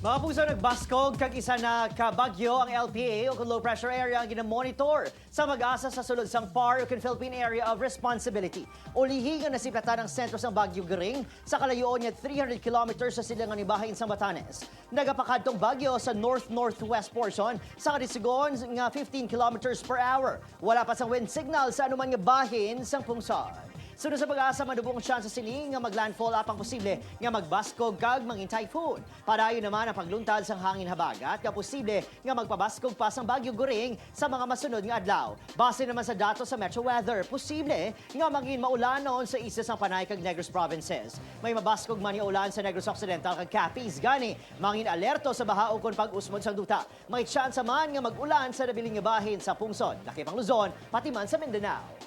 Mga puso, nagbaskog kag isa na kabagyo ang LPA o low pressure area ang ginamonitor sa PAGASA sa sulod sang PAR o Philippine Area of Responsibility. Ulihi nga nasiplatan ang sentro sang Bagyo Garing sa kalayoon nga 300 kilometers sa silangan ni bahin sang Batanes. Nagapakadtong bagyo sa north-northwest portion sa kadisigon nga 15 kilometers per hour. Wala pa sang wind signal sa anuman nga bahin sang pungsod. Sunod sa PAGASA, madubong chance sini nga maglandfall apang posible nga magbaskog kag mangin typhoon. Padayon naman ang pagluntad sang hangin habagat nga posible nga magpabaskog pa sang Bagyo Goring sa mga masunod nga adlaw. Base naman sa datos sa Metro Weather, posible nga mangin maulanon sa isla sang Panay kag Negros provinces. May mabaskog man nga ulan sa Negros Occidental kag Capiz. Gani, mangin alerto sa baha o kon pag-usmod sang duta. May tsansa man nga mag-ulan sa nabiling nga bahin sa pungsod, lakip ang Luzon, pati man sa Mindanao.